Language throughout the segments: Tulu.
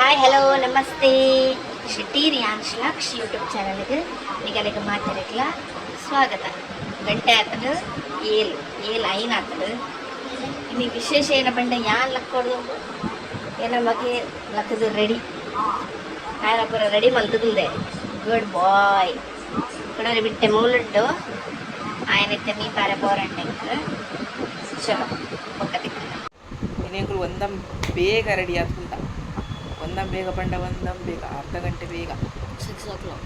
ಹಾಯ್, ಹಲೋ, ನಮಸ್ತೆ. ಶೆಟ್ಟಿ ರಿಯಾನ್ಶ್ ಲಕ್ಷ್ ಯೂಟ್ಯೂಬ್ ಚಾನಲ್ಗೆ ನಿಗಲಿಗೆ ಮಾತಾಡಕ್ಲ ಸ್ವಾಗತ. ಗಂಟೆ ಆತಡು 7, 7:05 ಆತಡು. ಇನ್ನು ವಿಶೇಷ ಏನ ಪಂಡ, ಯಾನ್ ಲಕ್ಕೊಡು ಏನ ಮಗೆ ಲಕ್ಕದು ರೆಡಿ ಆಯನ ಪೂರ ರೆಡಿ ಮಲ್ತದುಲ್ದೆ. ಗುಡ್ ಬಾಯ್ ಕುಡೋರಿ ಬಿಟ್ಟೆ ಮೂಲುಂಡು. ಆಯನತ್ತೆ ಮೀ ಪಾರ ಬೋರಂಡೆ. ಚಲೋ, ಬೊಕ್ಕ ತಿಕ್ಕ. ಇನೇಂಕುಲು ಒಂದಂ ಬೇಗ ರೆಡಿ ಆತ್ಕುಂಟ. ಒಂದಂ ಬೇಗ ಪಂಡ ಒಂದಂ ಬೇಗ, ಅರ್ಧ ಗಂಟೆ ಬೇಗ. 6 o'clock.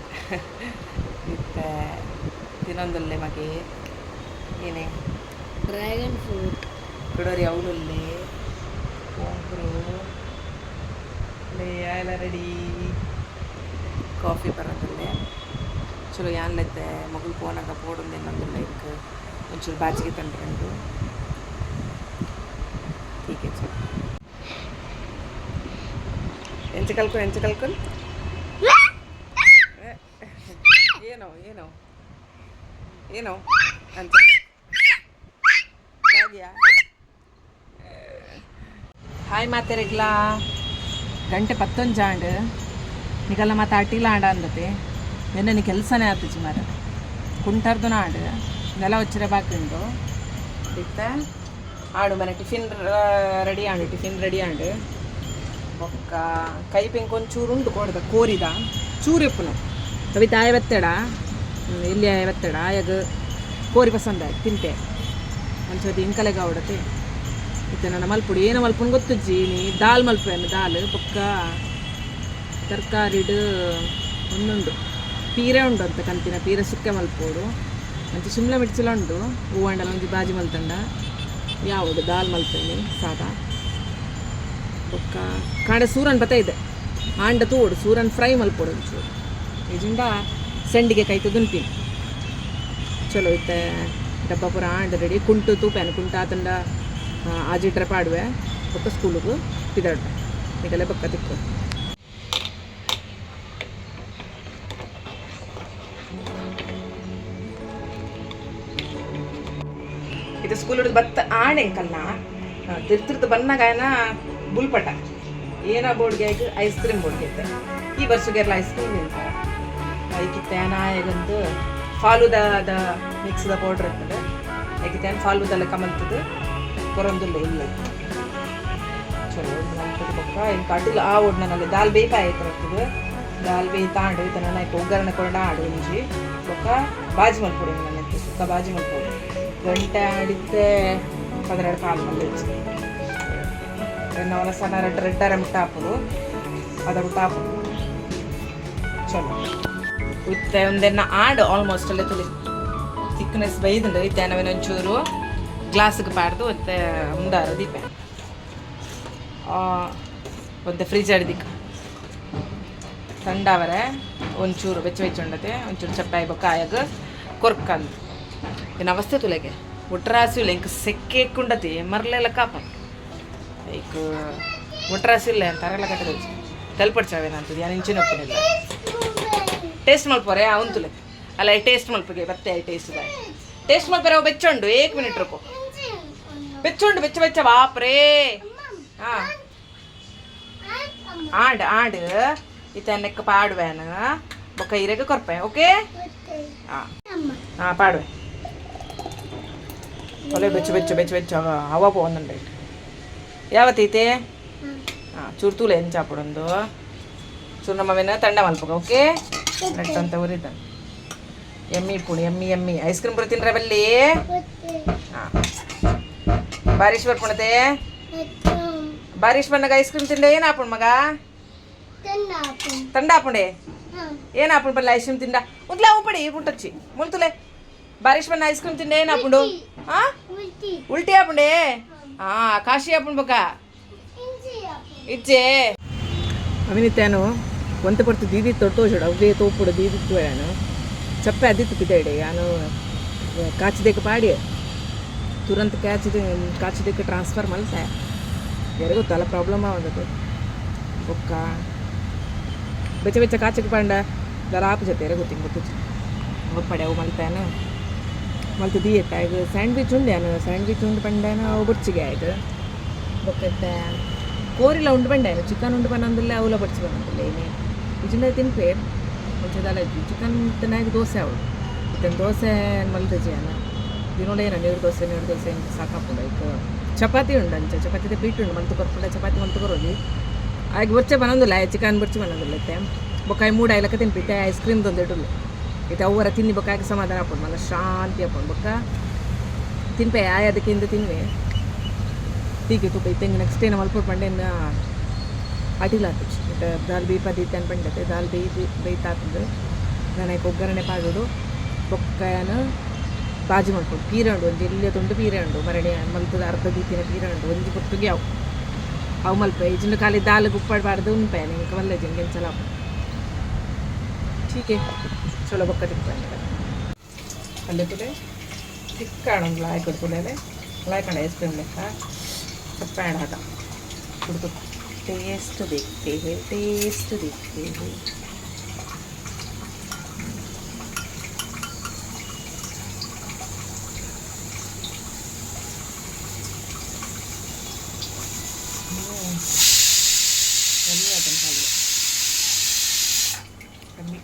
ಇತ್ತೆ ತಿನ್ನೊಂದುಲ್ಲೆ ಮಗೆ. ಏನೇ? Dragon fruit. ಕುಡೋರಿ ಅವಳುಲ್ಲೆ ಪೋಂಕ್ರು ಲೇ ಎಲ್ಲ ರೆಡಿ. ಕಾಫಿ ಬರೋದಿಲ್ಲೆ. ಚಲೋ, ಯಾನ್ಲೆತ್ತೆ ಮಗಳು ಪೋನಾಗ ಪೋಡೊಂದು ಇನ್ನೊಂದುಲ್ಲ. ಇಂಕ್ ಒಂಚೂರು ಬಾಜಿಗೆ ತಂಡ್ರಂಡು. ठीक है, ಚಲೋ. ಎಂಚ ಕಲ್ಕೊಂಡು, ಎಂಚ ಕಲ್ಕೊಂಡು? ಏನೋ ಏನೋ ಏನೋ ಅಂತ ದಾಗಿಯಾ? ಹಾಯ್ ಮಾತೆರೆಗ್ಲಾ. ಗಂಟೆ ಪತ್ತೊಂಜಾಂಡ್. ನಿಕಲ್ಲ ಮಾತ ಅಟಿಲ ಆಂಡ ಅಂದತೆ. ನಿನ್ನೆ ಕೆಲಸನೇ ಆತುಜಿ ಮಾರ. ಕುಂಟರ್ದು ಆಂಡ್ ನೆಲ ಒಚ್ಚರೆ ಬಾಕಿ ಉಂಡು. ಇತ್ತ ಆಡು ಮನೆ ಟಿಫಿನ್ ರೆಡಿ ಆಂಡು, ಟಿಫಿನ್ ರೆಡಿ ಆಂಡು. ಬೊಕ್ಕ ಕೈಪೆಂಕ್ ಒಂಚೂರು ಉಂಡು ಕೋಡ್ದ ಕೋರಿದ ಚೂರು ಎಪ್ಪುನು. ಕವಿತಾ ಆಯ ಬತ್ತೆಡ, ಇಲ್ಲಿ ಆಯ ಬತ್ತೆಡ. ಆಯಗ್ ಕೋರಿ ಪಸಂದ ತಿಂತೆ. ಒಂದ್ಸತಿ ಇಂಕಲೆಗ ಅವಡತೆ. ಇತ್ತೆ ನನ್ನ ಮಲ್ಪುಡು ಏನ ಮಲ್ಪುನು ಗೊತ್ತುಜ್ಜಿ. ನೀ ದಾಲ್ ಮಲ್ಪುವೆನ್, ದಾಲ್ ಬೊಕ್ಕ ತರಕಾರಿಡ್ ಒಂದುಂಡು, ಪೀರೆ ಉಂಡು ಅಂತ ಕಂತಿನ ಪೀರೆ ಸುಕ್ಕೆ ಮಲ್ಪೋಡು. ಅಂಚೆ ಶಿಮ್ಲಾ ಮಿರ್ಚಿಲ ಉಂಡು. ಹೂವಂಡಲ ಒಂಜಿ ಬಾಜಿ ಮಲ್ತಂಡ ಯಾವುದು, ದಾಲ್ ಮಲ್ಪೇನಿ ಸಾದಾ. ಬೊಕ್ಕ ಕಾಂಡೆ ಸೂರನ್ ಬತ್ತ ಇದೆ ಆಂಡ ತೂಡು, ಸೂರನ್ ಫ್ರೈ ಮಲ್ಪೋಡು ಒಂಚೂರು. ಇಜಿಂಡ ಸೆಂಡಿಗೆ ಕೈತು ದುನ್ಪಿನಿ. ಚಲೋ, ಇತ್ತೆ ಡಬ್ಬ ಪೂರ ಆಂಡ ರೆಡಿ. ಕುಂಟು ತೂಪೇನು, ಕುಂಟು ಆತಂಡ ಆಜಿಟ್ರೆ ಪಾಡುವೆ. ಬೊಕ್ಕ ಸ್ಕೂಲಿಗೆ ಪಿದಾಡ್ವೆ. ಈಗಲೇ ಬೊಕ್ಕ ತಿಕ್ಕು. ಇದು ಸ್ಕೂಲ್ ಬತ್ತ ಆಣೆಂಕಲ್ನ ತಿರ್ತಿರ್ದು ಬನ್ನಗಾಯನ ಬುಲ್ಪಟ ಏನ ಬೋರ್ಡ್ಗೆ ಐಸ್ ಕ್ರೀಮ್ ಬೋರ್ಡ್ಗೆ ಇತ್ತೆ. ಈ ವರ್ಷಗೆಲ್ಲ ಐಸ್ ಕ್ರೀಮ್ ತಿಂತಾರೆ. ಐಕಿತ್ತೆ ನಾಯಗಂದು ಫಾಲೂದಾದ ಮಿಕ್ಸ್ದ ಪೌಡರ್ ಇರ್ತದೆ. ಐಕಿತ್ತೆ ಫಾಲೂದಲ್ಲ ಕಮಲ್ತದೆ ಕೊರೊಂದುಲ್ಲ ಇಲ್ಲ. ಚಲೋ, ಮಲ್ತದ ಬೊಕ್ಕ ಇನ್ ಕಟಿಲ್ ಆ ಓಡ್ ನನ್ನಲ್ಲಿ ದಾಲ್ ಬೇಯ್ಪಾಯ ಇರ್ತದೆ. ದಾಲ್ ಬೇಯ್ ತಾಂಡು ಇತ್ತ ನನ್ನ ಒಗ್ಗರಣೆ ಕೊಂಡ ಆಡು ಒಂಜಿ. ಬೊಕ್ಕ ಬಾಜಿ ಮಲ್ಪೊಡು ನನ್ನ ಸುಕ್ಕ ಬಾಜಿ ಮಲ್ಪೊಡು. ಗಂಟೆ ಆಡಿತ್ತೆ 12:15 ಮಲ್ಲೆ. ಎನ್ನ ಸಣ್ಣ ರೆಡ್ ರೆಡ್ಡರ ಮುಟ್ಟ ಹಾಪುದು, ಅದರ ಮುಟ್ಟ ಹಾಪುದು. ಚಲೋ, ಇತ್ತೆ ಒಂದೆನ್ನ ಆಡು ಆಲ್ಮೋಸ್ಟ್ ಅಲ್ಲೇ ತುಳಿ ಥಿಕ್ನೆಸ್ ಬೈದುಂಡು. ಇತ್ತೆ ನವಿನ ಒಂಚೂರು ಗ್ಲಾಸ್ಗೆ ಪಾಡ್ದು ಮತ್ತೆ ಮುಂದಾರ ದೀಪ ಒಂತೆ ಫ್ರಿಜ್ ಅಡ್ದಿಕ್ಕ ತಂಡಾವರೆ. ಒಂಚೂರು ಬೆಚ್ಚ ಬೆಚ್ಚ ಉಂಡತೆ. ಒಂಚೂರು ಚಪ್ಪಾಯಿ ಬೊಕ್ಕ ಆಯಾಗ ಕೊರ್ಕಂದು. ಇನ್ನು ಅವಸ್ಥೆ ತುಲೆಗೆ ಒಟ್ರಾಸಿ ಇಲ್ಲ. ಇಂಕ ಸೆಕ್ಕೆ ಕುಂಡತಿ ಮರ್ಲೆಲ್ಲ ಕಾಪ. ಐಕ್ ಒಟ್ರಾಸಿ ಇಲ್ಲ ಅಂತಾರೆಲ್ಲ ಕಟ್ಟದ ತೆಲ್ಪಡ್ಚಾವೇನ ಅಂತದ್ದು. ಯಾನ್ ಇಂಚಿನ ಒಪ್ಪನಿಲ್ಲ. ಟೇಸ್ಟ್ ಮಲ್ಪೋರೆ ಅವಂತುಲೆ ಅಲ್ಲ. ಟೇಸ್ಟ್ ಮಲ್ಪಗೆ ಬತ್ತೆ. ಟೇಸ್ಟ್ ಟೇಸ್ಟ್ ಮಲ್ಪರೆ. ಅವು ಬೆಚ್ಚುಂಡು. ಏಕ್ ಮಿನಿಟ್ ರುಕೋ. ಬೆಚ್ಚುಂಡು, ಬೆಚ್ಚ ಬೆಚ್ಚ. ಬಾಪ್ರೇ. ಹಾಂ, ಆಂಡ್ ಆಂಡ್. ಇತ್ತೆ ನೆಕ್ಕ ಪಾಡುವೇನ, ಬೊಕ್ಕ ಇರೆಗ್ ಕೊರ್ಪೆ. ಓಕೆ. ಹಾಂ ಹಾಂ, ಪಾಡುವೆ. ಒಲೆ ಬೆಚ್ಚ ಬೆಚ್ಚ ಬೆಚ್ಚ ಬೆಚ್ಚ ಹವಾ ಪೋಂದುಂಡು. ಯಾವತ್ತೈತೆ? ಹಾಂ, ಚೂರು ತೂಲೆ ಎಂಚಾಪುಡೊಂದು ಚೂರು. ನಮ್ಮವೇನ ತಂಡ ಮಲ್ಪಗ. ಓಕೆ, ನೆಟ್ ಅಂತ ಉರಿದ ಎಮ್ಮಿ ಪುಣಿ ಎಮ್ಮಿ ಎಮ್ಮಿ ಐಸ್ ಕ್ರೀಮ್ ಪೂರ ತಿನ್ರೆ ಬಲ್ಲಿ. ಹಾಂ, ಬಾರಿಶ್ ಬರ್ಪುಣತೆ. ಬಾರಿಶ್ ಬನ್ನಾಗ ಐಸ್ ಕ್ರೀಮ್ ತಿಂಡೆ ಏನು ಆಪುಂಡು ಮಗ? ತಂಡ ಆಪುಂಡೆ. ಏನು ಆಪುಂಡು ಪಲ್ಲೆ ಐಸ್ ಕ್ರೀಮ್ ತಿಂಡ? ಉಂತ್ಲೆ ಉಪ್ಪಡಿ ಉಂಟೊಚ್ಚಿ ಮುಲ್ತುಲೆ. ಬಾರಿಶ್ ಬನ್ನ ಐಸ್ ಕ್ರೀಮ್ ತಿಂಡೆ ಏನು ಆಪುಂಡು? ಹಾಂ, ಉಲ್ಟಿ ಆಪುಂಡೆ. ಹಾಂ, ಕಾಶಿ ಆಪುಂಡು ಬೊಕ್ಕ ಇಜ್ಜೆ. ಅವಿನಿತ್ಯಾನು ಒಂತೆ ಪೊರ್ತು ದೀದಿ ತೊಟ್ಟೋಜುಡು ಅವೇ ತೋಪುಡು ದೀದಿತ್ತು. ಯಾನು ಚಪ್ಪೆ ಅದಿತ್ತು ಪಿದಾಯ್ಡೆ. ಯಾನು ಕಾಚಿದೇಕ ಪಾಡಿ ತುರಂತ ಕ್ಯಾಚಿದ ಕಾಚಿದೇಕ ಟ್ರಾನ್ಸ್ಫರ್ ಮಲ್ತೆ. ಯಾರಿಗೂ ಗೊತ್ತಲ್ಲ ಪ್ರಾಬ್ಲಮ್ ಆವಂದದು. ಬೊಕ್ಕ ಬೆಚ್ಚ ಬೆಚ್ಚ ಕಾಚಕ್ಕೆ ಪಾಂಡ ದರ ಆಪು ಜೊತೆ ಯಾರು ಗೊತ್ತಿಂಗ್ ಗೊತ್ತು ಒಪ್ಪಡೆ. ಅವು ಮಲ್ತಾನು ಮಲ್ತು ದೀಯತ್ತ. ಈಗ ಸ್ಯಾಂಡ್ವಿಚ್ ಉಂಡೆ. ನಾನು ಸ್ಯಾಂಡ್ವಿಚ್ ಉಂಡು ಪಂಡೇನ ಅವು ಬುರ್ಚಿಗೆ ಆಯ್ತು. ಬೊಕ್ಕ ಕೋರಿಲ ಉಂಡು ಬಂಡೆ ಚಿಕನ್ ಉಂಡು ಬನ್ನಂದಿಲ್ಲ ಅವಲ ಬಡ್ಸಿ ಬಂದಿಲ್ಲ ಏನೇ ಇಜಿಂಡ ತಿನ್ಪೆ ಒಂಚದಾಲ ಚಿಕನ್ ತಿನ್ನಾಗ ದೋಸೆ ಅವಳು ಇತ್ತನ್ ದೋಸೆ ಮಲ್ತಜಿ ಅನ್ನ ದಿನೋಡ ನೀರು ದೋಸೆ ನೀರು ದೋಸೆ ಸಾಕಾಪುಂಡು ಐಕ್ ಚಪಾತಿ ಉಂಡು ಅಂಚ ಚಪಾತಿ ಪೀಟ್ ಉಂಡು ಮಲ್ತು ಕೊರ್ಪುಂಡ ಚಪಾತಿ ಮಲ್ತು ಕೊರೋಲಿ ಆಗ ಬೊರ್ಚೆ ಬನ್ನೊಂದಿಲ್ಲ ಚಿಕನ್ ಬೊರ್ಚೆ ಬನ್ನೊಂದಿಲ್ಲ ಇತ್ತೆ ಬೊಕ್ಕಾಯಿ ಮೂಡ ಐಲಕ್ಕ ತಿನ್ಪಿತ್ತೆ ಐಸ್ ಕ್ರೀಮ್ ತಂದಿಡುಲ್ಲ ಇತ್ತೆ ಅವ್ವರ ತಿನ್ನಿ ಬೊಕ್ಕಾಗಿ ಸಮಾಧಾನ ಆಪುಂಡು ಮನ ಶಾಂತಿ ಆಪುಂಡು ಬೊಕ್ಕ ತಿನ್ಪೆ ಆಯ್ ಅದಕ್ಕಿಂತ ತಿನ್ವೆ ತೀಗೆ ತೂಪ ಇತ್ತೆ ನೆಕ್ಸ್ಟ್ ಏನು ಮಲ್ಪುಡು ಪಂಡೆ ಅಟಿಲ್ ಆತುಜಿ ಇತ್ತೆ ದಾಲ್ ಬೀಪ ದೀತೆ ಪಂಡತೆ ದಾಲ್ ಬೇಯ್ ಬೇಯ್ತಾತಂದು ನಾನು ಒಗ್ಗರಣೆ ಪಾಡೋಡು ಬೊಕ್ಕನ ಬಾಜಿ ಮಲ್ಪೊಡು ಪೀರೆ ಉಂಡು ಒಂಜಿ ಎಲ್ಯ ತುಂಡು ಪೀರೆ ಉಂಡು ಮರಣೆ ಮಲ್ತದ ಅರ್ಧ ದೀತಿನ ಪೀರೆ ಉಂಡು ಒಂಜಿ ಪೊರ್ತುಗೆ ಅವು ಅವು ಮಲ್ಪೆ ಇಜಿಂಡ ಖಾಲಿ ದಾಲ್ ಉಪ್ಪಾಡಬಾರ್ದು ಉಂಪೆ ನಿಂಗೆ ಮಲ್ಲ ಜಿಂಗೆ ಎಂಚಲ ಠೀಕೆ ಚಲೋ ಬೊಕ್ಕ ತಿಕ್ಕೊಂಡು ಅಲ್ಲೇ ತುಲೆ ತಿಕ್ಕಾಣ ಒಂದು ಲಾಯ್ ತುಲೆ ಲಾಯ್ಕಂಡ ಐಸ್ ಕ್ರೀಮ್ ಲೆಕ್ಕ ಚಪ್ಪಾಣ ಆಟ ಕುಡ್ದು टेस्ट देखते हैं, टेस्ट देखते हैं। ಕಮ್ಮಿ ಆಯ್ತು ಕಾಲಿಗೆ ಕಮ್ಮಿ.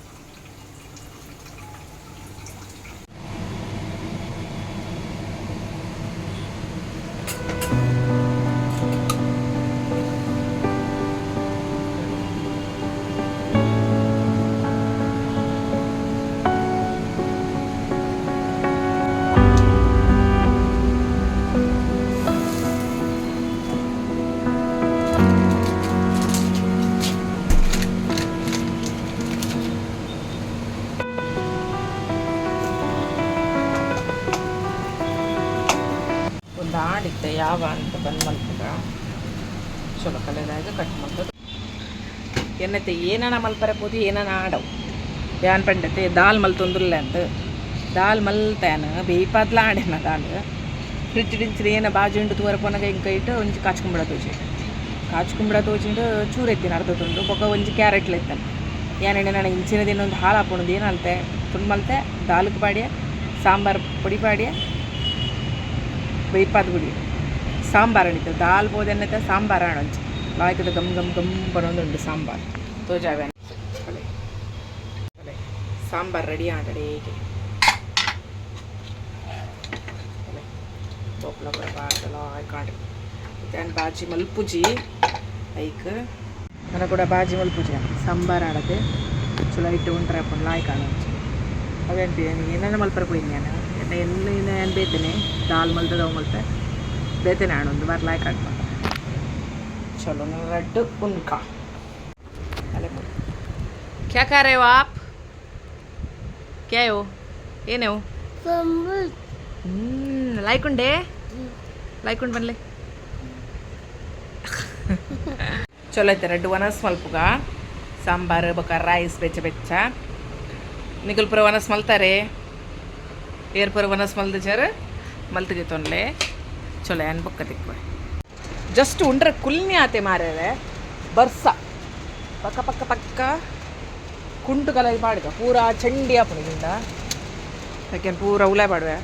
ಒಂದು ಆಡಿತ್ತೆ ಯಾವ ಅಂತ ಬಂದು ಮಲ್ಪುಗ ಚಲೋ ಕಲೆದಾಗ ಕಟ್ ಮಾಡ್ತದೆ ಎನ್ನತ್ತೆ ಏನನ ಮಲ್ಪರೆ ಪೋದು ಏನನ ಆಡವು ಯಾನ್ ಪಂಡತೆ ದಾಲ್ ಮಲ್ತೊಂದುಲ್ಲ ಅಂತ ದಾಲ್ ಮಲ್ತಾನ ಬೇಯ್ಪಾದ್ಲ ಆಡೇನ ದಾಲ್ ಫ್ರಿಜ್ ಡಿಂಚಿನ ಏನ ಬಾಜಿ ಉಂಡು ತೂವರ ಪೋನಗ ಇಂಕ ಇಟ್ಟು ಒಂಜಿ ಕಾಚ್ ಕುಂಬಳ ತೋಜಿ ಕಾಚ್ ಕುಂಬಳ ತೋಜಿಂಡು ಚೂರು ಎತ್ತಿನ ಅರ್ಧ ತುಂಡು ಬೊಕ್ಕ ಒಂಜಿ ಕ್ಯಾರೆಟ್ ಎತ್ತಾನೆ ಯಾನೆಣ್ಣೆ ನಾನು ಇಂಚಿನ ದಿನ ಒಂದು ಹಾಲು ಹಾಕೊಂಡು ಏನು ಅಲ್ತೆ ತುಂಡು ಮಲ್ತೆ ದಾಲ್ಕ್ ಪಾಡ್ಯ ಸಾಂಬಾರು ಪೊಡಿ ಪಾಡ್ಯ ಬೇಯ್ಪಾದ ಗುಡಿ ಸಾಂಬಾರು ಅಣಿತು ದಾಲ್ ಬೋದೆನ್ನತೆ ಸಾಂಬಾರು ಆಣೊಂಚಿ ಲಾಯ್ಕದ ಗಮ್ ಗಮ್ ಗಮ್ ಬರೋದುಂಡು ಸಾಂಬಾರು ತೋಜಾವೆ ಸಾಂಬಾರು ರೆಡಿ ಆಂಡಡೆ ತೋಪ್ಲ ಕೂಡ ಬಾರ್ದಲ ಆಯ್ಕಾಂಡ್ then ಬಾಜಿ ಮಲ್ಪುಜಿ ಐಕ್ ನನ್ನ ಕೂಡ ಬಾಜಿ ಮಲ್ಪುಜಿ ಸಾಂಬಾರು ಆಡತೆ ಚಲೋ ಇಟ್ಟು ಉಂಟ್ರೆ ಹಾಕೊಂಡು ಲಾಯ್ಕ್ ಆಣೊಂಚಿ ಅವೇನು ಏನೇನು ಮಲ್ಪರ ಪೋಯಿನಿ ನಾನು ಎಣ್ಣೆ ಎಣ್ಣೆ ಏನು ಬೇತೇನೆ ದಾಲ್ ಮಲ್ತದ ಅವು ಮಲ್ತೆ ಬೇತೇನೆ ಆಣೊಂದು ಬಾರ್ ಲಾಯ್ಕ್ ಆಡ್ चलो लड्डू उनका अरे क्या खा रहे हो आप? क्या है वो? ಏನೇ हो ಲೈಕ್ ಉಂಡೆ ಲೈಕ್ ಉಂಡು ಬನ್ಲೆ ಚಲೋ ಐತೆ ರಡ್ಡು ವನಸ್ ಮಲ್ಪುಗ ಸಾಂಬಾರು ಬೊಕ ರೈಸ್ ಬೆಚ್ಚ ಬೆಚ್ಚ ನಿಕಲ್ ಪೂರ ವನಸ್ ಮಲ್ತಾರೆ ಏರ್ ಪೂರ ವನಸ್ ಮಲ್ದಜಾರ ಮಲ್ತಿಗೆ ತೊನ್ಲೆ ಚಲೋ ಏನ್ ಬೊಕ್ಕ ತಿಕ್ವೆ ಜಸ್ಟ್ ಉಂಡ್ರೆ ಕುಲ್ನಿ ಆತೆ ಮಾರ್ಯಾರೆ ಬರ್ಸ ಪಕ್ಕ ಪಕ್ಕ ಪಕ್ಕ ಕುಂಟು ಕಲರ್ ಪಾಡ್ಕ ಪೂರಾ ಚಂಡಿ ಆಪುಂಡು ಯಾಕೆನ್ ಪೂರ ಉಲೆ ಪಾಡುವೆ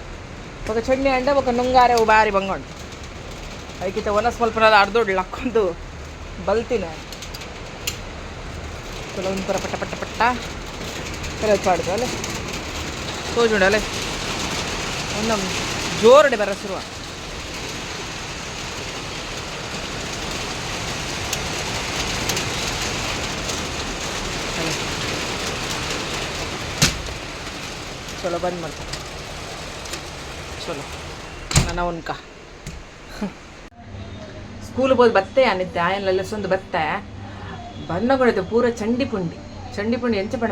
ಬೊಕ ಚಂಡಿ ಅಂಡ ಬೊಕ ನುಂಗಾರೆ ಅವು ಬಾರಿ ಬಂಗ ಉಂಟು ಅದಕ್ಕಿಂತ ಒನ ಸ್ವಲ್ಪ ಅರ್ಧೋಡ್ ಲಕ್ಕೊಂದು ಬಲ್ತಿನ ಚಲೋ ಒಂದು ಪೂರ ಪಟ್ಟ ಪಟ್ಟ ಪಟ್ಟ ಕೆಲವು ಪಾಡುದು ಅಲ್ಲೇ ತೋಜುಂಡು ಅಲ್ಲೇ ಒಂದು ಜೋರುಡೆ ಬರ ಶುರುವ. ಚಲೋ ಬಂದ್ ಮಾಡ್ತಾರೆ ಚಲೋ ನನ್ನ ಉನ್ಕ ಸ್ಕೂಲ್ ಬೋದು ಬತ್ತೆ ಅನಿತ್ತೆ ಆಯನ್ಲೆಲ್ಲ ಸೊಂದು ಬತ್ತೆ ಬಣ್ಣ ಪೂರ ಚಂಡಿ ಪುಂಡಿ ಚಂಡಿ ಪುಂಡಿ ಎಂಚ ಪಡ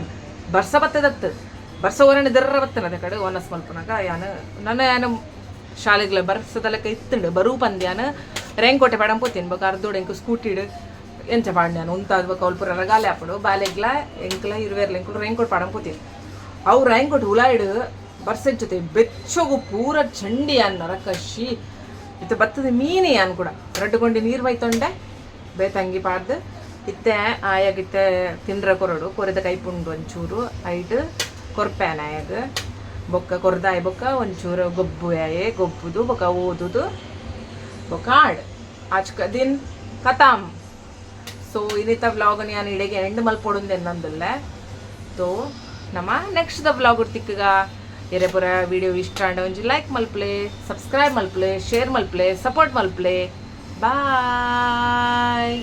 ಬರ್ಸ ಬತ್ತದತ್ತು ಬರ್ಸ ಓರಣ ದರ್ರ ಬತ್ತನ ಅದ ಕಡೆ ಓನಸ್ ಮಲ್ಪುನಾಗ ಯಾನು ನನ್ನ ಯಾನು ಶಾಲೆಗಳ ಬರ್ಸದಲೆಕ್ಕ ಇತ್ತುಂಡು ಬರೂ ಪಂದ್ಯಾನ ರೇಂಕೋಟೆ ಪಡಂ ಪೋತೀನಿ ಬೊಕ ಅರ್ಧೋಡು ಎಂಕು ಸ್ಕೂಟಿಡು ಎಂಚ ಪಾಡ್ಯಾನು ಉಂತಾದ ಬೊಕ ಅವ್ಲು ಪೂರ ರಗಾಲೆ ಆಪುಂಡು ಬಾಲೆಗ್ಲ ಎಂಕ್ಲ ಇರುವೆರ್ಲ ಎಂಕುಲು ರೇಂಕೋಟ್ ಪಾಡಂ ಪೋತೀನಿ ಅವು ರೇಂಕೋಟ್ ಉಲಾಯ್ಡು ಬರ್ಸದ ಜೊತೆ ಬೆಚ್ಚಗು ಪೂರ ಚಂಡಿ ಅನ್ನ ರಕಶಿ ಇತ್ತ ಬತ್ತದ ಮೀನಿ ಅನ್ ಕೂಡ ರಡ್ಡುಗೊಂಡಿ ನೀರು ಬೈತೊಂಡೆ ಬೇತಂಗಿ ಪಾಡ್ದು ಇತ್ತೆ ಆಯಾಗಿತ್ತೆ ತಿಂದ್ರ ಕೊರಡು ಕೊರಿದ ಕೈಪುಂಡು ಒಂಚೂರು ಐಟ್ ಕೊರ್ಪ್ಯಾನ ಆಯಾಗ ಬೊಕ್ಕ ಕೊರ್ದಾಯ್ ಬೊಕ್ಕ ಒಂಚೂರು ಗೊಬ್ಬು ಆಯೆ ಗೊಬ್ಬುದು ಬೊಕ್ಕ ಓದುದು ಬೊಕ್ಕ ಆಡ್ ಆಚ್ಕ ದಿನ್ ಖತಾಮ್. ಸೊ ಇನ್ನಿತ ವ್ಲಾಗ್ ಯಾನ್ ಇಡೆಗೆ ಎಂಡ್ ಮಲ್ಪೊಡುಂದು ಎನ್ನೊಂದುಲ್ಲೆ. ಸೊ ನಮ್ಮ ನೆಕ್ಸ್ಟ್ the vlog ತಿಕ್ಕಗ. ಎರೆ ಪೂರ ವಿಡಿಯೋ ಇಷ್ಟ ಆಂಡ ಒಂಜಿ ಲೈಕ್ ಮಲ್ಪಲೆ, ಸಬ್ಸ್ಕ್ರೈಬ್ ಮಲ್ಪಲೆ, ಶೇರ್ ಮಲ್ಪಲೆ, ಸಪೋರ್ಟ್ ಮಲ್ಪಲೆ. ಬಾಯ್.